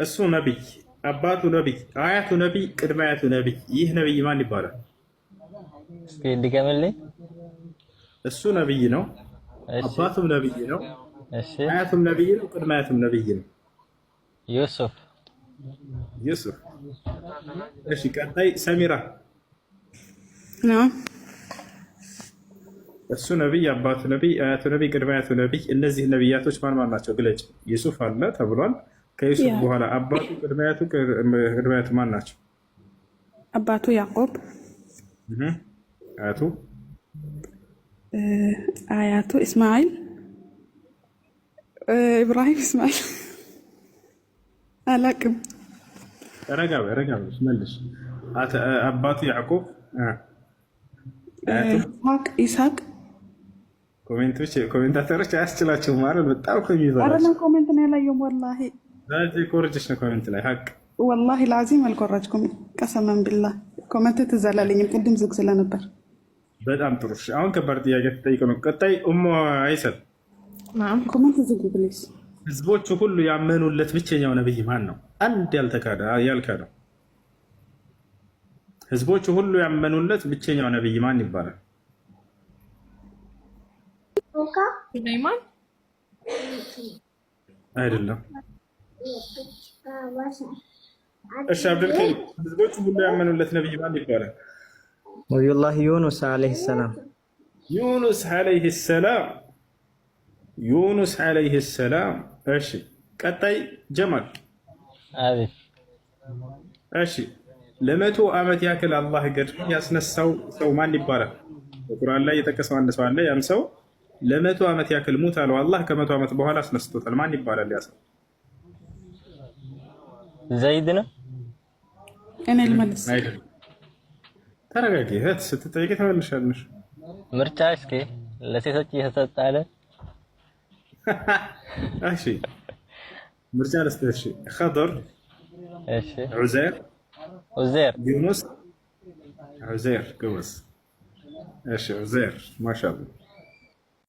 እሱ ነቢይ፣ አባቱ ነቢይ፣ አያቱ ነቢይ፣ ቅድመ አያቱ ነቢይ። ይህ ነቢይ ማን ይባላል? እስኪ ድገምልኝ። እሱ ነቢይ ነው፣ አባቱም ነቢይ ነው፣ አያቱም ነቢይ ነው፣ ቅድመ አያቱም ነቢይ ነው። ዩሱፍ። ዩሱፍ። እሺ፣ ቀጣይ ሰሚራ። ነው። እሱ ነቢይ፣ አባቱ ነቢይ፣ አያቱ ነቢይ፣ ቅድመ አያቱ ነቢይ። እነዚህ ነቢያቶች ማን ማን ናቸው? ግለጭ። ዩሱፍ አለ ተብሏል። ከዩሱፍ በኋላ አባቱ፣ ቅድመ አያቱ ማን ናቸው? አባቱ ያዕቆብ። አያቱ? አያቱ እስማኤል፣ ኢብራሂም፣ እስማኤል፣ አላቅም። ረጋ ረጋ መልስ። አባቱ ያዕቆብ። ይስሐቅ። Commentator ኦች አያስችላቸውም ማለት በጣም እኮ የሚበላቸው። አይደለም፣ comment ነው ያላየሁም ወላሂ። ኮርጀሽ ነው comment ላይ ሀቅ። ወላሂ ልዓዚም አልኮረጅኩም። ቀሰመን ቢላህ comment ትዝ አላለኝም ቅድም ዝግ ስለነበር። በጣም ጥሩ። አሁን ከባድ ጥያቄ ተጠይቀ ነው። ቀጣይ ኡሞ አይሰል። Comment ዝጉ please። ህዝቦቹ ሁሉ ያመኑለት ብቸኛው ነብይ ማን ነው? አንድ ያልካደው፣ ህዝቦቹ ሁሉ ያመኑለት ብቸኛው ነብይ ማን ይባላል? ሱለይማን። አይደለም። እሺ አብዱልከሪም፣ ህዝቦቹ ሁሉ ያመኑለት ነብይ ማን ይባላል? ነቢዩላህ ዩኑስ ዓለይሂ ሰላም። ዩኑስ ዓለይሂ ሰላም፣ ዩኑስ ዓለይሂ ሰላም። እሺ፣ ቀጣይ ጀማል። አቤት። እሺ፣ ለ100 ዓመት ያክል አላህ ገድሎ ያስነሳው ሰው ማን ይባላል? በቁርአን ላይ የጠቀሰው አንድ ሰው አለ። ያም ሰው ለ100 ዓመት ያክል ሙት አለው አላህ። ከ100 ዓመት በኋላ አስነስቶታል። ማን ይባላል ያ ሰው? ዘይድ ነው። እኔ ልመልስ። አይደለም። ተረጋጊ እህት፣ ስትጠይቂ ትመልሻለሽ። ምርጫ እስኪ ለሴቶች እየተሰጠ አለ። እሺ፣ ምርጫ ልስጥህ። እሺ፣ ኸድር፣ እሺ። ዑዘይር፣ ዑዘይር። ዩኑስ። ዑዘይር፣ ጎበዝ። እሺ፣ ዑዘይር፣ ማሻአላህ።